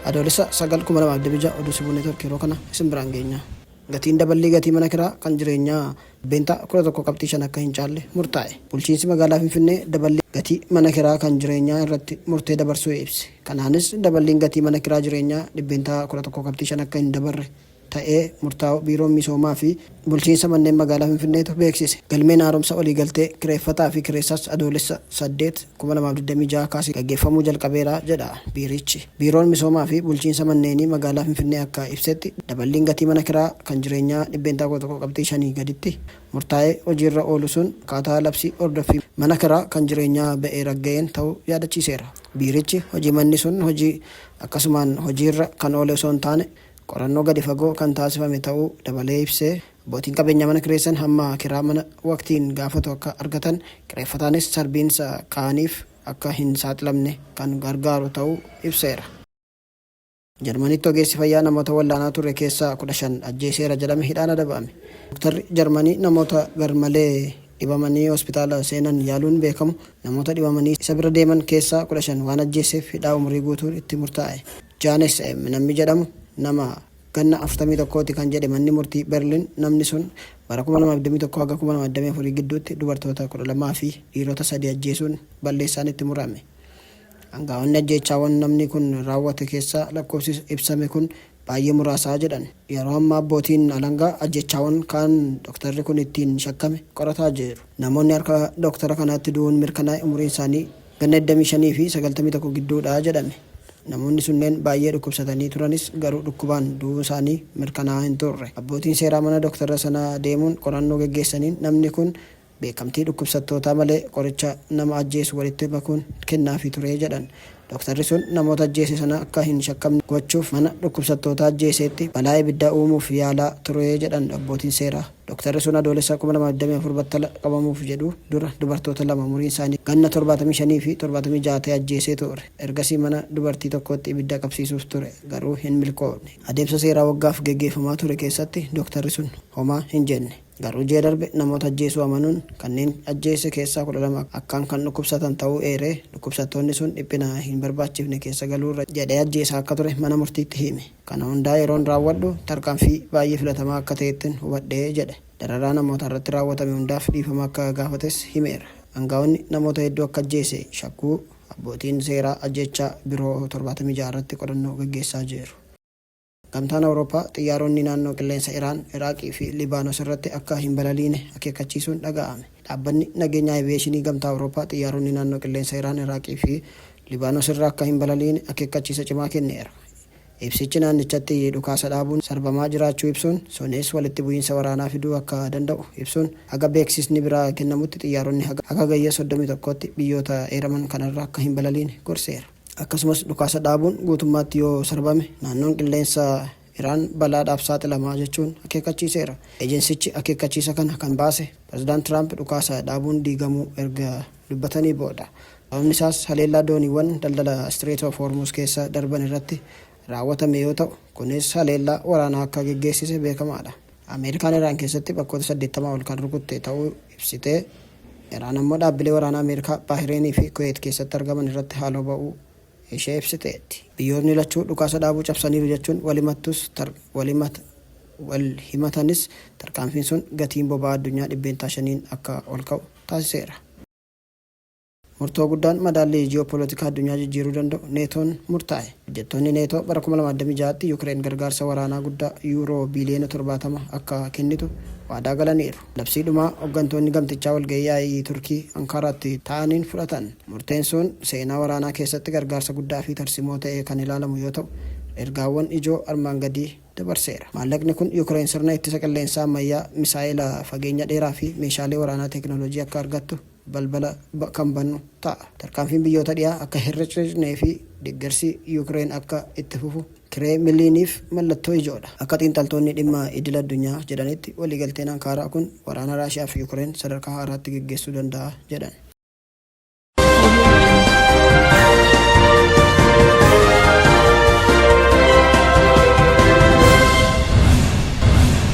Adoolessa 9, 2026 oduu Sibuu Network yeroo kana isin biraan geenya. Gatiin daballii gatii mana kiraa kan jireenyaa 11.5 qabxii akka hin caalle murtaa'e. Bulchiinsi magaalaa Finfinnee daballii gatii mana kiraa kan jireenyaa irratti murtee dabarsuu ibse. Kanaanis daballiin gatii mana kiraa jireenyaa 11.5 qabxii akka hin dabarre ta'ee murtaa'uu Biiroon Misoomaa fi Bulchiinsa Manneen Magaalaa Finfinneetu beeksise. Galmeen haaromsa waliigaltee kireeffataa fi kireessaas Adoolessa 8, 2026 kaasee gaggeeffamuu jalqabeera jedha biirichi. Biiroon Misoomaa fi Bulchiinsa Manneenii Magaalaa Finfinnee akka ibsetti, daballiin gatii mana kiraa kan jireenyaa 11.5 qabxii gaditti murtaa'ee hojiirra oolu sun akkaataa labsii hordoffii mana kiraa kan jireenyaa ba'ee ragga'een ta'uu yaadachiiseera. Biirichi hojiimanni sun hojii akkasumaan hojiirra kan oole osoo hin taane qorannoo gadi fagoo kan taasifame ta'uu dabalee ibsee, abbootiin qabeenyaa mana kireessan hamma kiraa mana waqtiin gaafatu akka argatan, kireeffataanis sarbiinsa qaaniif akka hin saaxilamne kan gargaaru ta'uu ibseera. Jarmanitti ogeessi fayyaa namoota wallaanaa ture keessaa 15 ajjeeseera jedhame hidhaan adabame. Doktarri Jarmanii namoota garmalee dhibamanii hospitaala seenan yaaluun beekamu namoota dhibamanii isa bira deeman keessaa 15 waan ajjeeseef hidhaa umurii guutuun itti murtaa'e. Jaanes M namni jedhamu nama ganna 41ti kan jedhe manni murtii Berlin, namni sun bara 2021 haga 2024 gidduutti dubartoota 12 fi dhiirota 3 ajjeesuun balleessaan itti murame. Angaa'onni ajjeechaawwan namni kun raawwate keessaa lakkoofsi ibsame kun baay'ee muraasaa jedhan. Yeroo ammaa abbootiin alangaa ajjeechaawwan kaan doktarri kun ittiin shakkame qorataa jiru. Namoonni harka doktara kanaatti du'uun mirkanaa'e umuriin isaanii ganna 25 fi 91 gidduudha jedhame. Namoonni sunneen baay'ee dhukkubsatanii turanis garuu dhukkubaan du'uu isaanii mirkanaa'aa hin turre. Abbootiin seeraa mana doktara sanaa deemuun qorannoo geggeessaniin namni kun beekamtii dhukkubsattootaa malee qoricha nama ajjeesu walitti makuun kennaafii ture jedhan. Doktarri sun namoota ajjeese sana akka hin shakkamne gochuuf mana dhukkubsattootaa ajjeeseetti balaa ibiddaa uumuuf yaalaa ture jedhan abbootiin seeraa. Doktarri sun Adoolessa 2024 battala qabamuuf jedhu dura dubartoota lama umuriin isaanii ganna 75 fi 76 ta'e ajjeesee ture. Ergasii mana dubartii tokkootti ibidda qabsiisuuf ture garuu hin milkoofne. Adeemsa seeraa waggaaf geggeeffamaa ture keessatti doktarri sun homaa hin jenne. Garuu ji'a darbe namoota ajjeesuu amanuun kanneen ajjeese keessaa 12 akkaan kan dhukkubsatan ta'uu eeree, dhukkubsattoonni sun dhiphina hin barbaachifne keessa galuurra jedhee ajjeesaa akka ture mana murtiitti hime. Kana hundaa yeroon raawwadhu tarkaanfii baay'ee filatamaa akka ta'ettin hubadhe, jedhe. Dararaa namootarratti raawwatame hundaaf dhiifama akka gaafates himeera. Angaa'onni namoota hedduu akka ajjeese shakkuu, abbootiin seeraa ajjeechaa biroo 76 irratti qorannoo gaggeessaa jiru. Gamtaan Awurooppaa xiyyaaronni naannoo qilleensa Iraan, Iraaqii fi Libaanos irratti akka hin balaliine akeekkachiisuun dhaga'ame. Dhaabbanni nageenya Aviyeeshinii Gamtaa Awurooppaa xiyyaaronni naannoo qilleensa Iraan, Iraaqii fi Libaanos irra akka hin balaliine akeekkachiisa cimaa kenneera. Ibsichi naannichatti dhukaasa dhaabuun sarbamaa jiraachuu ibsuun, sunis walitti bu'iinsa waraanaa fiduu akka danda'u ibsuun, haga beeksisni biraa kennamutti xiyyaaronni haga Hagayya 31tti biyyoota eeraman kanarra akka hin balaliine gorseera. Akkasumas dhukaasa dhaabuun guutummaatti yoo sarbame naannoon qilleensa Iraan balaadhaaf saaxilama jechuun akeekkachiiseera. Ejensichi akeekkachiisa kana kan baase Pireezidant Tiraamp dhukaasa dhaabuun diigamuu erga dubbatanii booda. Sababni isaas haleellaa dooniiwwan daldala Strait of Hormuz keessa darban irratti raawwatame yoo ta'u, kunis haleellaa waraanaa akka geggeessise beekamaadha. Ameerikaan Iraan keessatti bakkoota 80 ol kan rukutte ta'uu ibsitee, Iraan ammoo dhaabbilee waraanaa Ameerikaa Baahireenii fi Kuweet keessatti argaman irratti haaloo ba'uu ishee ibsiteetti. Biyyootni lachuu dhukaasa dhaabuu cabsaniiru jechuun wal himattus wal himatanis tarkaanfiin sun gatiin boba'aa addunyaa 5%n akka ol ka'u taasiseera. Murtoo guddaan madaallii ji'oopoolitikaa addunyaa jijjiiruu danda'u Neetoon murtaa'e. Hojjettoonni Neetoo bara 2026tti Yukireen gargaarsa waraanaa guddaa Yuuroo biiliyoona 70 akka kennitu waadaa galaniiru. Labsii dhumaa hoggantoonni gamtichaa walga'ii yaa'ii Turkii Ankaaraatti taa'aniin fudhatan. Murteen sun seenaa waraanaa keessatti gargaarsa guddaa fi tarsimoo ta'ee kan ilaalamu yoo ta'u, ergaawwan ijoo armaan gadii dabarseera. Maallaqni kun Yukireen sirna ittisa qilleensaa ammayyaa, misaa'ela fageenya dheeraa fi meeshaalee waraanaa teeknooloojii akka argattu balbala kan banu ta'a. Tarkaanfiin biyyoota dhihaa akka hin riccicnee fi deeggarsi Yukireen akka itti fufu Kireemiliiniif mallattoo ijoodha. Akka xiinxaltoonni dhimma idil addunyaa jedhanitti waliigalteen Ankaaraa kun waraana Raashiyaa fi Yukireen sadarkaa haaraatti geggeessuu danda'a jedhan.